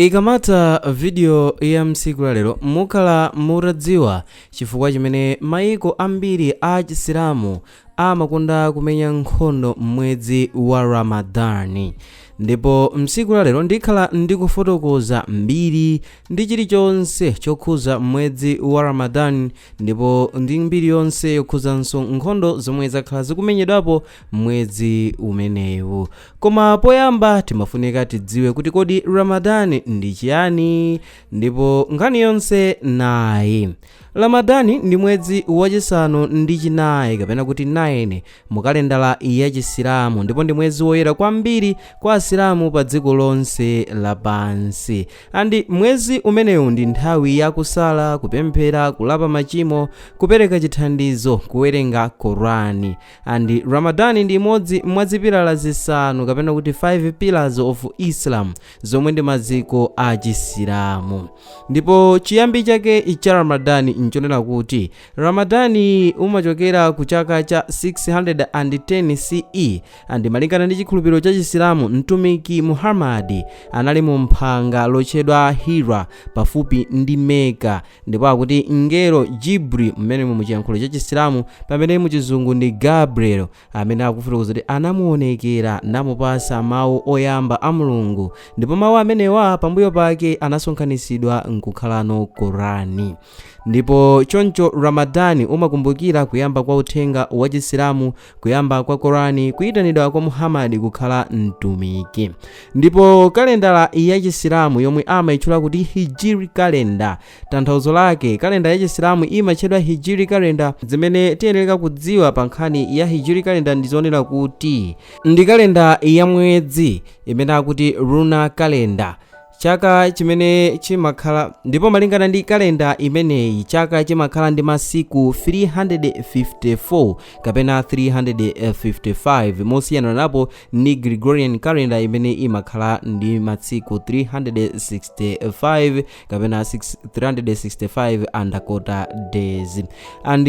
Ikamatha video ya msiku lalero, mukhala mutadziwa chifukwa chimene maiko ambiri a Chisilamu amakonda kumenya nkhondo m'mwezi wa Ramadani. Ndipo msiku lalero ndikhala ndikufotokoza mbiri ndi chilichonse chokhuza mwezi wa Ramadani, ndipo ndi mbiri yonse yokhuzanso nkhondo zomwe zakhala zikumenyedwapo mwezi umenewu. Koma poyamba timafunika tidziwe kuti kodi Ramadani ndi chiyani, ndipo nkhani yonse nayi. Ramadani ndi mwezi wachisanu ndi chinayi kapena kuti 9 mu kalendala ya Chisilamu, ndipo ndi mwezi woyera kwambiri kwa Asilamu pa dziko lonse lapansi. And mwezi umenewu ndi nthawi yakusala, kupemphera, kulapa machimo, kupereka chithandizo, kuwerenga Korani. And Ramadani ndi imodzi mwa zipilala zisanu kapena kuti 5 pillars of Islam, zomwe ndi maziko a Chisilamu. Ndipo chiyambi chake cha Ramadani nchonena kuti Ramadani umachokera ku chaka cha 610 CE. And malingana ndi chikhulupiriro cha Chisilamu, mtumiki Muhammadi anali mu mphanga lotchedwa Hira pafupi ndi Meka, ndipo akuti mngelo Jibri, mmene muchiyankhulo cha Chisilamu, pamene muchizungu ndi Gabriel, amene akufotokoza kuti anamuonekera namupasa mawu oyamba a Mulungu, ndipo mawu amenewa pambuyo pake anasonkhanitsidwa nkukhalano Korani. Ndipo choncho Ramadani umakumbukira kuyamba kwa uthenga wa Chisilamu, kuyamba kwa Korani, kuyitanidwa kwa Muhammadi kukhala mtumiki. Ndipo kalendala ya Chisilamu yomwe amayitchula kuti Hijiri calendar, tanthauzo lake kalenda ya Chisilamu imatchedwa Hijiri calendar. Zimene tiyenera kudziwa pa nkhani ya Hijiri calendar ndi zonena kuti ndi kalenda ya mwezi imene akuti lunar calendar, chaka chimene chimakhala. Ndipo malingana ndi kalenda imeneyi, chaka chimakhala ndi masiku 354 kapena 355, mosiyana napo ndi Gregorian calendar imene imakhala ndi masiku 365 kapena 365 and a quarter days. And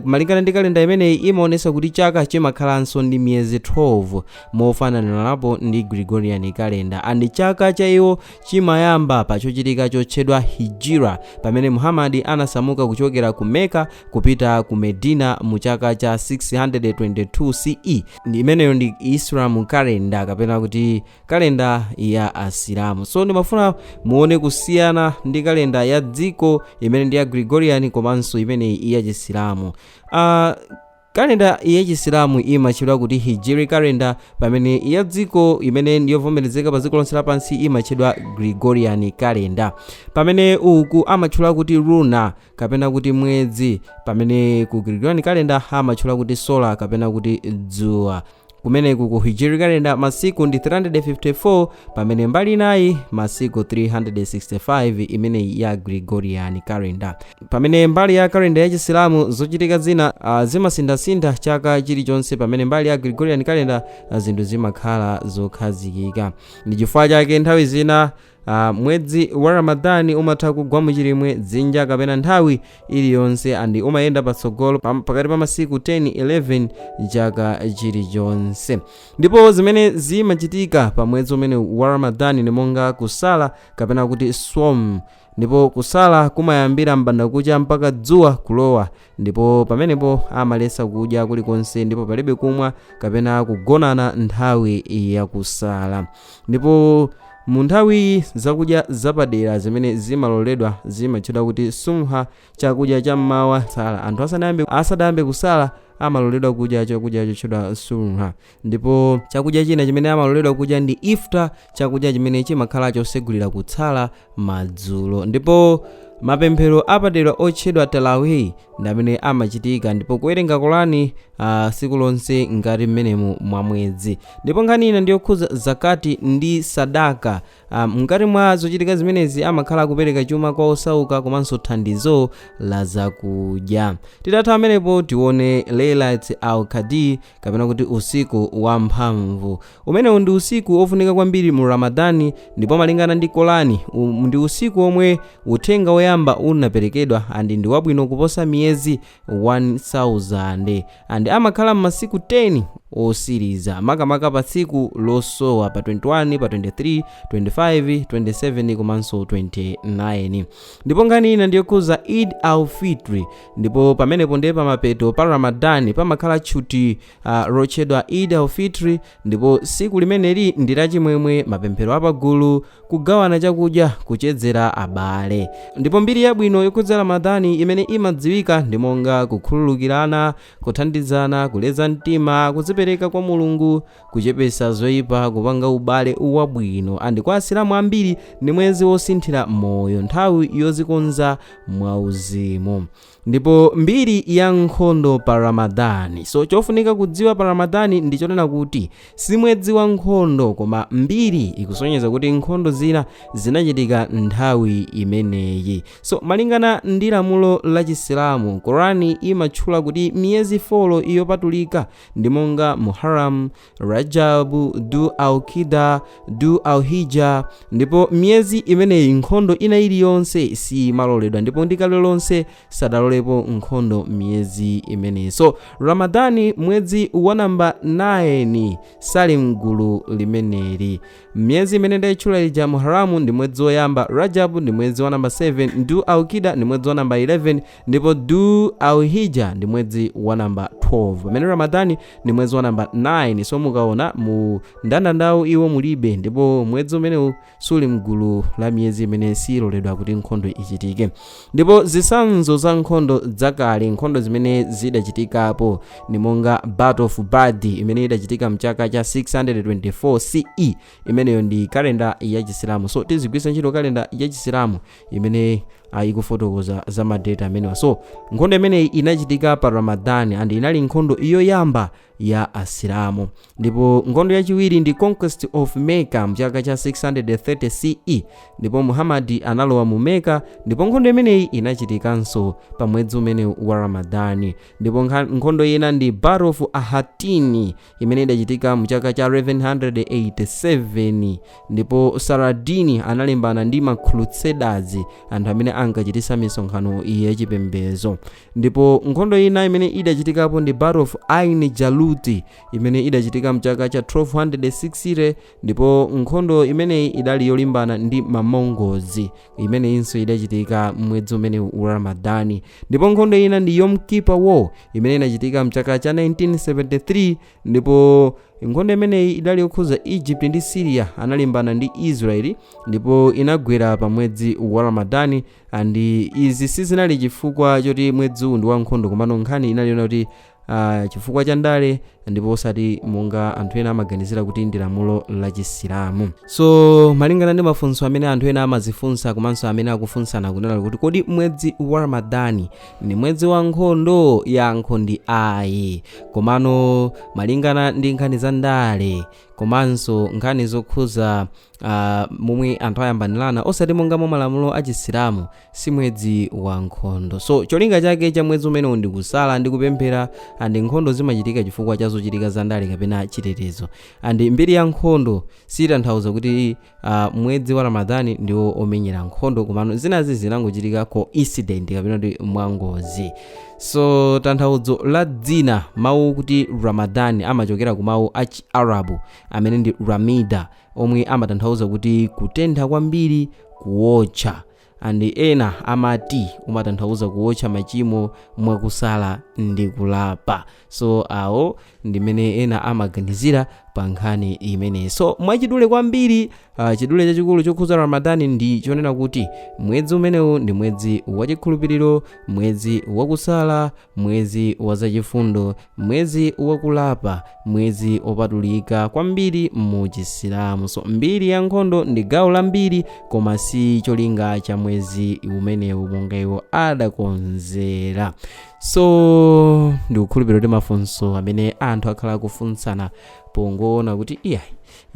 malingana ndi kalenda imeneyi, imaonesa kuti chaka chimakhalanso ndi miyezi 12, mofanana napo ndi Gregorian calendar. And chaka cha iwo chimayamba pa chochitika chotchedwa Hijira, pamene Muhammad anasamuka kuchokera ku Mecca kupita ku Medina mu chaka cha 622 CE. Imeneyo ndi Islam calendar kapena kuti kalenda ya Asilamu. So ndimafuna muone kusiyana ndi kalenda ya dziko imene ndi ya Gregorian komanso imeneyi ya Chisilamu. Kalenda yachisilamu imatchedwa kuti Hijiri calendar, pamene ya dziko imene ndiyovomerezeka pa dziko lonse lapansi imatchedwa Gregorian calendar. Pamene uku amatchula kuti lunar kapena kuti mwezi, pamene ku Gregorian calendar amatchula kuti solar kapena kuti dzuwa. Kumeneku ku Hijiri calendar masiku ndi 354, pamene mbali inayi masiku 365 imeneyi ya Gregorian calendar. Pamene mbali ya kalenda ya Chisilamu zochitika zina zimasinthasintha chaka chilichonse, pamene mbali ya Gregorian calendar zinthu zimakhala zokhazikika. Ndi chifukwa chake nthawi zina mwezi wa Ramadani umatha kugwa muchilimwe, dzinja kapena nthawi iliyonse, and umayenda patsogolo pakati pa masiku 10 11 chaka chilichonse. Ndipo zimene zimachitika pa mwezi umene wa Ramadani ni monga kusala kapena kuti swom. Ndipo kusala kumayambira m'bandakucha mpaka dzuwa kulowa, ndipo pamenepo amalesa kudya kulikonse, ndipo palibe kumwa kapena kugonana nthawi yakusala. Ndipo mu nthawi zakudya zapadera zimene zimaloledwa zimatchedwa kuti sumha, chakudya cham'mawa. Sala anthu asadayambe kusala amaloledwa kudya chakudya chotchedwa sumha. Ndipo chakudya china chimene amaloledwa kudya ndi iftar, chakudya chimene chimakhala chosegulira kutsala madzulo. Ndipo mapemphero apadera otchedwa tarawih ndi amene amachitika, ndipo kuwerenga Korani siku lonse ngati mmenemu mwa mwezi. Ndipo nkhani ina ndiyokhuza zakati ndi sadaka. Mkati mwa zochitika zimenezi amakhala kupereka chuma kwa osauka komanso thandizo la zakudya. Titatha amenepo, tione Laylat al Qadr kapena kuti usiku wa mphamvu. Umenewu ndi usiku ofunika kwambiri mu Ramadani, ndipo malingana ndi Korani ndi usiku omwe uthenga woyamba unaperekedwa, and ndi wabwino kuposa miyezi 1000, and amakhala m'masiku 10 Osiriza, makamaka pa tsiku losowa, pa 21, pa 23, 25, 27 komanso 29. Ndipo nkhani ina ndiyokhuza Eid al-Fitri. Ndipo pamenepo ndiye pamapeto pa Ramadani pamakhala tchuti lotchedwa Eid al-Fitri. Ndipo tsiku limeneli ndi lachimwemwe, mapemphero apagulu, kugawana chakudya, kuchezera abale. Ndipo mbiri yabwino yokhudza Ramadani imene imadziwika ndi monga kukhululukirana, kuthandizana, kuleza mtima, kudzipereka kwa Mulungu, kuchepesa zoyipa, kupanga ubale wabwino. And kwa Asilamu ambiri ndi mwezi wosinthira moyo, nthawi yozikonza mwauzimu. Ndipo mbiri ya nkhondo pa Ramadani. So chofunika kudziwa pa Ramadani ndi chonena kuti si mwezi wa nkhondo, koma mbiri ikusonyeza kuti nkhondo zina zinachitika nthawi imeneyi. So malingana ndi lamulo la Chisilamu, Korani imatchula kuti miyezi 4 yopatulika ndi monga Muharram, Rajabu, Du al-Qida, Du al-Hija. Ndipo miyezi imeneyi nkhondo ina iliyonse simaloledwa, ndipo ndi kale lonse sadalolepo nkhondo miyezi imeneyi. So Ramadani, mwezi wa namba 9, sali mgulu limeneli. Miyezi imene ndayitchula ija, Muharamu ndi mwezi woyamba, Rajabu ndi mwezi wa namba 7, Du al-Qida ndi mwezi wa namba 11, ndipo Du al-Hija ndi mwezi wa namba 12, pamene Ramadani ndi mwezi wa namba 9. So mukaona mu ndandandawu iwo mulibe, ndipo mwezi umenewu suli mgulu la miyezi imene siloledwa kuti nkhondo ichitike. Ndipo zitsanzo za nkhondo zakale, nkhondo zimene zidachitikapo, ndi monga Battle of Badr imene idachitika mchaka cha 624 CE. Imeneyo ndi kalenda ya Chisilamu, so tizigwiritsa ntchito kalenda ya Chisilamu imene ikufotokoza za ma date amenewa. So nkhondo imeneyi inachitika pa Ramadani and inali nkhondo yoyamba ya Asilamu. Ndipo nkhondo yachiwiri ndi Conquest of Mecca mchaka cha 630 CE, ndipo Muhammad analowa mu Mecca, ndipo nkhondo imeneyi inachitikanso pa mwezi umene wa Ramadani. Ndipo nkhondo ina ndi Battle of Hattin imene idachitika mchaka cha 1187, ndipo Saladin analimbana ndi ma Crusaders, anthu amene ankachitisa misonkhano yachipembedzo. Ndipo nkhondo ina imene idachitikapo ndi Battle of Ain Jalut imene idachitika mchaka cha 1260, ndipo nkhondo imeneyi idali yolimbana ndi ma Mongols, imeneyinso idachitika mwezi umene wa Ramadani. Ndipo nkhondo ina ndi Yom Kippur War imene inachitika mchaka cha 1973, ndipo nkhondo imeneyi idali yokhuza Egypt ndi Syria, analimbana ndi Israeli, ndipo inagwera pa mwezi wa Ramadani. And izi sizinali chifukwa choti mweziwu ndi wankhondo, komano nkhani inali yona kuti chifukwa cha ndale, ndipo osati monga anthu ena amaganizira kuti ndi lamulo la Chisilamu. So malingana ndi mafunso amene anthu ena amazifunsa komanso amene akufunsana kunena kuti kodi mwezi wa Ramadani ndi mwezi wa nkhondo, yankho ndi ayi. Komano malingana ndi nkhani za ndale komanso nkhani zokhuza momwe anthu ayambanirana, osati monga mwa malamulo a Chisilamu, si mwezi wa nkhondo. So cholinga chake cha mwezi umenewu ndi kusala ndi kupemphera, and nkhondo zimachitika chifukwa cha zochitika za ndale kapena chitetezo. And mbiri ya nkhondo sitanthauza kuti mwezi wa Ramadhani ndiwo omenyera nkhondo, komano zinazi zinangochitika coincident kapena kuti mwangozi. So tanthauzo la dzina, mawu kuti Ramadani amachokera ku mawu a Chiarabu amene ndi ramida, omwe amatanthauza kuti kutentha kwambiri, kuwotcha. And ena amati umatanthauza kuwotcha machimo mwakusala ndi kulapa. So awo ndimene ena amaganizira pa nkhani imeneyi. So mwachidule kwambiri, chidule chachikulu chokhuza Ramadani ndi chonena kuti mwezi umenewu ndi mwezi wachikhulupiriro, mwezi wakusala, mwezi wazachifundo, mwezi wakulapa, mwezi wopatulika kwambiri mu Chisilamu. So mbiri ya nkhondo ndi gawo la mbiri, koma si cholinga cha mwezi umenewu monga iwo adakonzera. So ndikukhulupirira kuti mafunso amene anthu akhala akufunsana pongoona kuti iyayi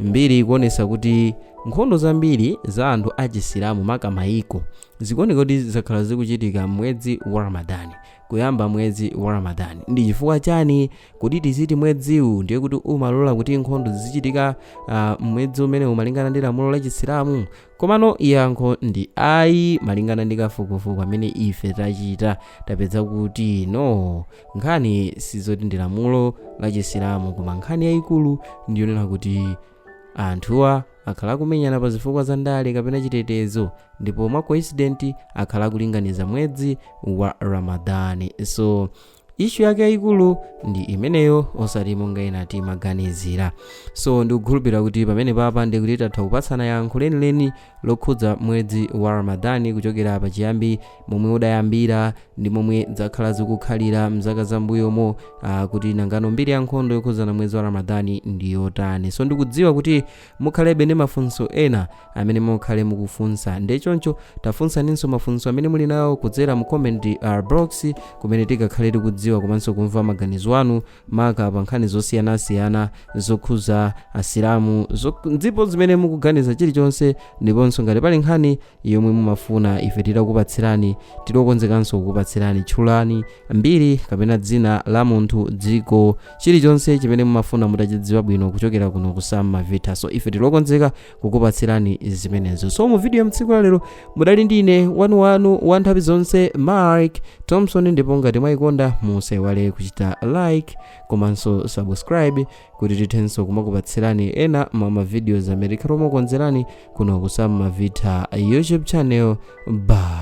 Mbiri ikuonesa kuti nkhondo zambiri za anthu achisilamu, maka mayiko, zikuoneka kuti zakhala zikuchitika mwezi wa Ramadani, kuyamba mwezi wa Ramadani. Ndi chifukwa chani kuti tiziti mweziwu ndiye kuti umalola kuti nkhondo zizichitika mwezi umene umalingana ndi lamulo la Chisilamu? Komano yankho ndi ayi. Malingana ndi kafukufuku amene ife tachita, tapeza kuti no, nkhani sizoti ndi lamulo la Chisilamu, koma nkhani yayikulu ndiyonena kuti anthuwa akhala akumenyana pa zifukwa za ndale kapena chitetezo, ndipo mwa coincident akhala akulinganiza mwezi wa Ramadani. So issue yake yayikulu ndi imeneyo, osati monga ena timaganizira. So ndikukhulupirira kuti pamene papa ndikuti tatha kupatsana yankho lenileni lokhudza mwezi wa Ramadani, kuchokera pachiyambi momwe udayambira ndi momwe zakhala zikukhalira mzaka zambuyomo, kuti nangano mbiri ya nkhondo yokhudzana mwezi wa Ramadani ndi yotani. So ndikudziwa kuti mukhalebe ndi mafunso ena amene mukhale mukufunsa, ndi choncho tafunsaninso mafunso amene muli nawo kudzera mu comment box, kumene tikakhale tikudziwa komanso kumva maganizo anu, maka pa nkhani zosiyanasiyana zokhuza Asilamu ndipo zimene mukuganiza chilichonse. Ndiponso ngati pali nkhani yomwe mumafuna ife titakupatsirani, tilokonzekanso kukupatsirani. Tchulani mbiri kapena dzina la munthu, dziko, chilichonse chimene mumafuna mutachidziwa bwino kuchokera kuno ku Sam Mavita. So ife tilokonzeka kukupatsirani zimenezo. So mu video mtsiku la lero mudali ndine wanuwanu wa nthawi zonse, Mark Thompson. Ndipo ngati mwayikonda, musaiwale kuchita like komanso subscribe kuti tithenso kumakupatsirani ena mwa mavideos amene tikhala tikukonzerani kuno ku Sam Mavita YouTube channel. Bye.